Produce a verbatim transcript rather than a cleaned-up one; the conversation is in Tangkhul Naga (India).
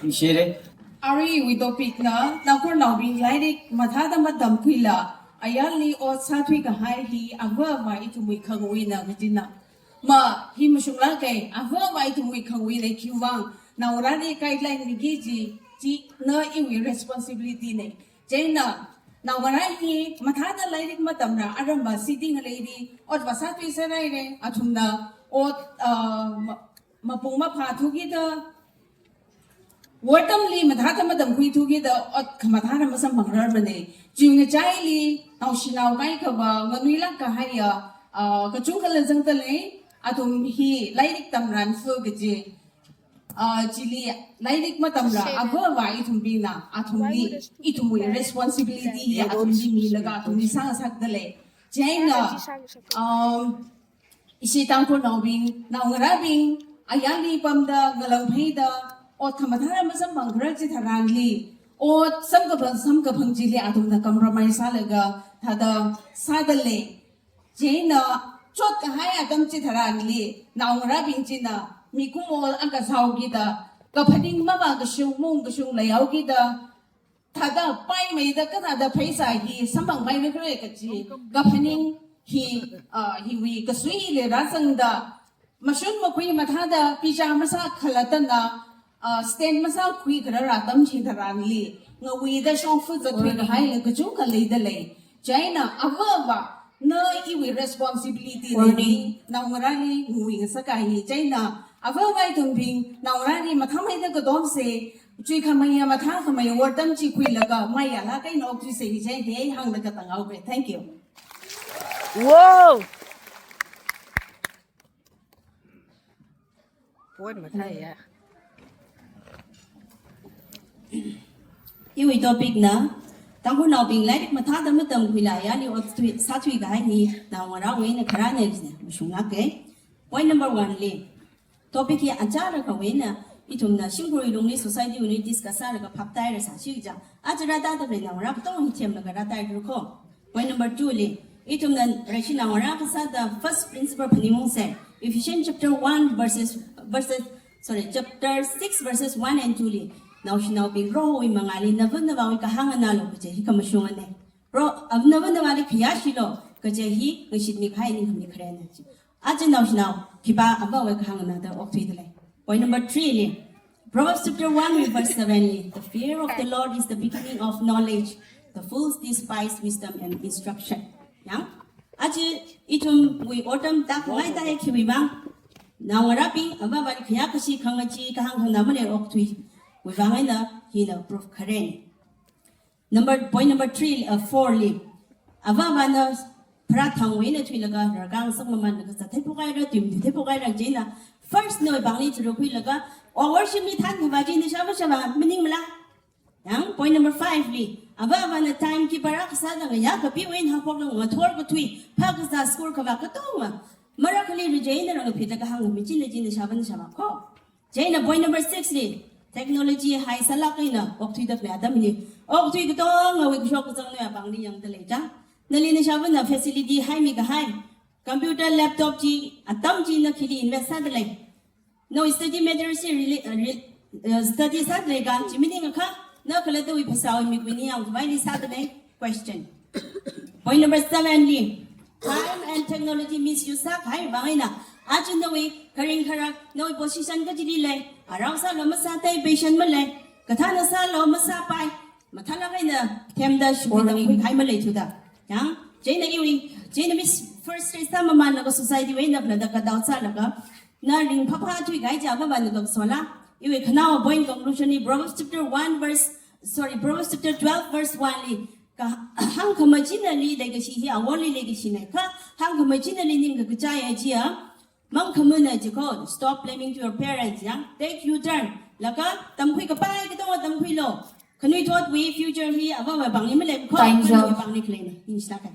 Share. Aruiwui topic na, Tangkhulnaobing lairik mathāda matamkhuila, ayarli ot sāthuikahai hi avāva ithumwui khangawuina kajina. Ma, hi mashunglāka, avāva ithumwui khangawuina khiwuivang, naongarāli guideline miki kaji, china iwui responsibility na. Chieina, naongarā hi mathāda lairik matamla, aramva city ngaleili, ot vāsāthuiserhaira, athumna ot, ah, ma-, mapung maphā thukida, wortamli mathāda matamkhui thukida, ot khamathā rā masamphangrarmana. Chi ngachaili, naoshinao kaikhava, nganuilākkahaiya, ah, kachungkhala zangdalei, athum hi lairik tamranfa kaji. Ah, chili lairik matamla, avāva ithumbingna, athumli, ithumwui responsibility hi athumli milaga, athumli sāngasakdalei. Chieina, um, ishi Tangkhulnaobing, naongarābing, ayarli pamda, ngalāngpheida, ot khamathā rā masamphangkharar chitharanli, ot samkaphang, samkaphang chili athumna compromise sālaga, thāda sādalei. Chieina, chotkahai atam chitharanli, naongarābing china, mikumo akha sāhaokida, kaphaning mavākashung, maungkashung leihaokida, thāda paimeida kathāda pheisā hi samphangpaimeikhare kaji, kaphaning hi, ah, hiwui kasui hili rāzangda, mashun makhui mathāda picture masā khalattana, ah, stand masākhuikharar atam chitharanli, ngawuida shongfa zatthuikahaila kachungkha leidalei. Chieina avāva, na iwui responsibility na, naongarāli ngui ngasakahai. Chieina avāva ithumbing, naongarāli mathāmeida katomsa, chuikhameiya mathākhamei wortam chi khuilaga, mayālāk eina okthuisa hi chieina hi hānglaga tānghaoke. Thank you. Wow! Point mathāya. Iwui topic na, Tangkhulnaobing lairik mathāda matamkhuila ayarli ot thui, sāthuikahai hi, naongarāwui eina kharāna jina, mashunglāka. Point number one li, topic hi achālakhawui eina, ithumna shimkhurwui lungli society wuili discuss sālaga phaptāhaira sāshi kaja. Aja rātāda lei naongarā katonga hi themlaga rātāhaira ko. Point number two li, ithumna Vareshi naongarā kasāda first principle phaningungsa. Ephesians chapter one verses, verses, sorry, chapter six verses one and two li, naoshinaobing Prohowui mangāli nava navāwui kahāng nganālu kaji hi khamashungana. Pro, av nava navāli khayāshilu kaji hi ngashitmikahai ningkhami kharena ji. Aja naoshinao, khipā avāwui kahāng nganāda okthuidalei. Point number three li, Proverbs chapter one verse seven li, "The fear of the Lord is the beginning of knowledge. The fools despise wisdom and instruction." Yang, aja ithumwui otram tākhangai tāya khiwuivang, naongarābing avāvali khayākashi khangachee kahāng khanganā malei okthuiwuivang eina hina proof kharena. Number, point number three, uh, four li. Avāvana pharāthangwui eina thuilaga, rarkāngasak mamānlaga zatheiphokhaira, tuimthuitheiphokhaira chieina. First nawui pāngli churukhuilaga, o worship li thānkhavā chi nashāva shāva, maningmala? Yang, point number five li. Avāvana time keeper akha sāda ngayā kapiwui eina haophoklaga ngathor kathui, phākazā school khavā katonga, marakhali rijai eina rāngaphilaga hāngmi china chi nashāva nashāva ko. Chieina point number six li, technology haisālāk eina okthuida khalei atamli, okthui katongawui kashok kazang nawui apāngli yangdalei chang. Nali nashāvana facility haimikahai, computer, laptop chi, atam chi na khili invest sādalei? Nawui study matter chi rela-, uh, re-, uh, study sādalei ka, chi maningakha, na khalattawui phasāwui mikuini yangkhavaili sādalei? Question. Point number seven li, time and technology misuse sākahai vang eina, aja nawui kharing kharak, nawui position kachili lei, arao sālu masāthei, patient malei, kathāna sālu masāpai, mathālāk eina themda shukhuida khuikahai maleithuda. Yang, chieina iwui, chieina mi first stage sā mamānlaga society wui eina khalada cut out sālaga, na ringphāphā thuikahai chi avāvana kakasola. Iwui khanaowa point conclusion li, Proverbs chapter one verse, sorry, Proverbs chapter twelve verse one li, ka, hāngkhamachinali leikashi hi aworli leikashina kha, hāngkhamachinali ningkakachai chiya, mangkhamana ji ko, stop blaming to your parents, ya. Take U-turn. Laga tamkhui kapai katonga tamkhuilu. Khanuithotwui future hi avāvawui pāngli malei ko, khanuiwui pāngli khaleina. Ningshilāka.